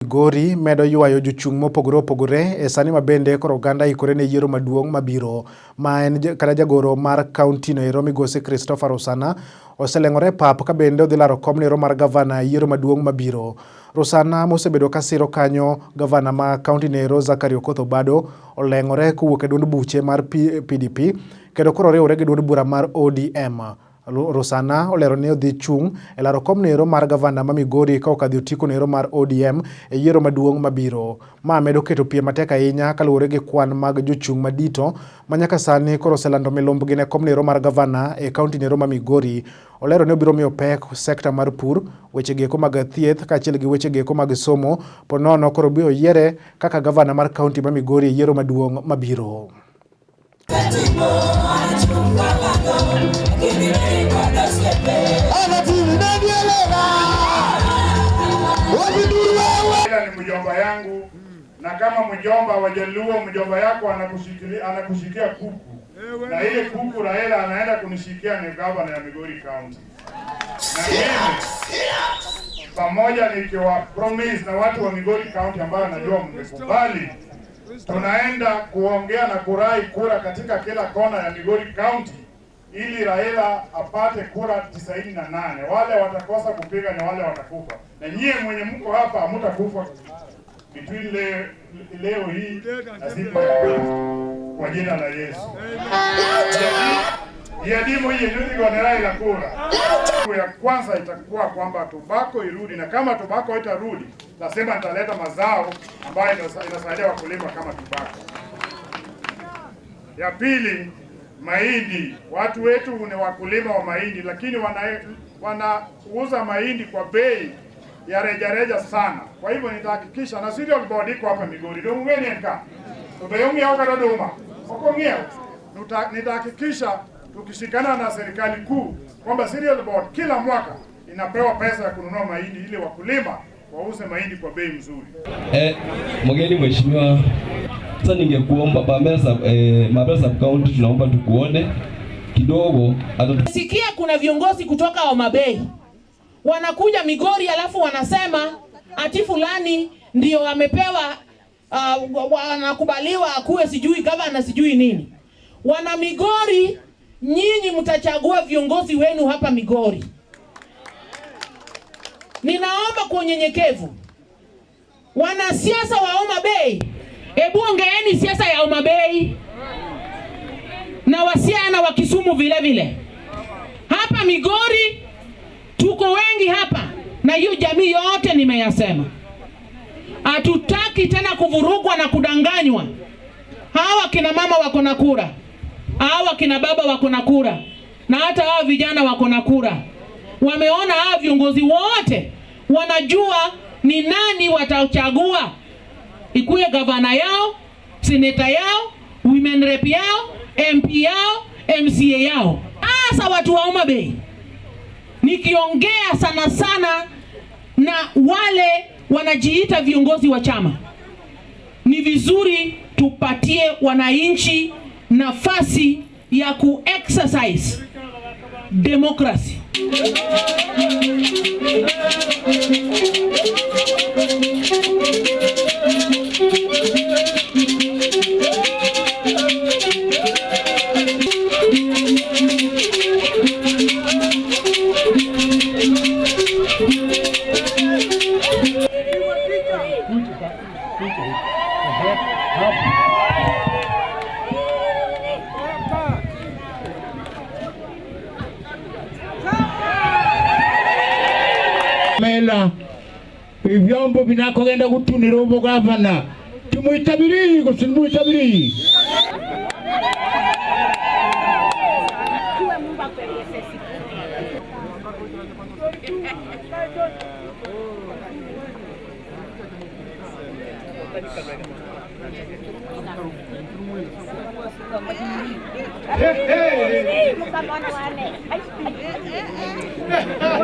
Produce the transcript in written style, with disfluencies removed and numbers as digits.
Migori medo ywayo jochung' mopogore opogore e sani ma bende koro oganda ikore ne yiero maduong' mabiro ma en kata jagoro mar kaunti no ero migosi Christopher Rosana oseleng'ore e pap ka bende odhi laro kom nero mar gavana e yiero maduong' mabiro. Rosana mosebedo ka siro kanyo gavana ma kaunti no ero Zachary Okoth Obado oleng'ore kowuok e duond buche mar PDP kendo koro oriwore gi duond bura mar ODM. Rosana olero ni odhi chung' e laro kom nero mar gavana ma Migori ka okadho otiko nero mar ODM e yiero maduong' mabiro. Ma medo keto piem matek ahinya kaluwore gi kwan mag jochung' madito ma nyaka sani koro oselando milumbgi ne kom nero mar gavana e kaunti nero ma Migori. Olero ni obiro miyo pek sekta mar pur, weche gieko mag thieth kaachiel gi weche gieko mag somo po nono koro biro yiere kaka gavana mar kaunti ma Migori e yiero maduong' mabiro. Ni mjomba yangu na kama mjomba wa Jaluo, mjomba yako anakushikilia, anakushikia kuku na ile kuku Raila anaenda kunishikia ni gavana ya Migori County, na mimi pamoja nikiwa promise na watu wa Migori County ambayo najua mmekubali, tunaenda kuongea na kurai kura katika kila kona ya Migori County ili Raila apate kura 98. Wale watakosa kupiga ni wale watakufa, na nyie mwenye mko hapa hamtakufa between leo hii na siku ya kwanza, kwa jina la Yesu. Yadimu hii ndio Raila kura ya kwanza itakuwa kwamba tobako irudi, na kama tobako itarudi, lazima nitaleta mazao ambayo inasaidia wakulima kama tobako. Ya pili, mahindi. Watu wetu ni wakulima wa mahindi, lakini wanauza mahindi kwa bei ya rejareja sana. Kwa hivyo nitahakikisha na cereal board iko hapa Migori, ndio mgeni enka tubeyong'iewo kata oduma ok ong'iew. Nitahakikisha tukishikana na serikali kuu kwamba cereal board kila mwaka inapewa pesa ya kununua mahindi ili wakulima wauze mahindi kwa bei mzuri. Mgeni mheshimiwa, sasa ningekuomba Mabera sub county tunaomba tukuone kidogo. Sikia, kuna viongozi kutoka Homa Bay wanakuja Migori alafu wanasema ati fulani ndio wamepewa, wanakubaliwa akuwe sijui gavana sijui nini. Wana Migori, nyinyi mtachagua viongozi wenu hapa Migori. Ninaomba kwa unyenyekevu, wanasiasa wa Homa Bay, hebu ongeeni siasa ya Homa Bay na wasiana wa Kisumu vile vile. Hapa Migori tuko wengi hapa, na hiyo jamii yote nimeyasema. Hatutaki tena kuvurugwa na kudanganywa. Hawa kina mama wako na kura, hawa kina baba wako na kura, na hata hawa vijana wako na kura. Wameona hawa viongozi wote wanajua ni nani watachagua ikuwe gavana yao, seneta yao, women rep yao, MP yao, MCA yao. Hasa watu wa Homa Bay, nikiongea sana sana na wale wanajiita viongozi wa chama, ni vizuri tupatie wananchi nafasi ya ku-exercise democracy. Mela ivyombo binakogenda gutunira obugavana tumwitabiri gusimwitabiri.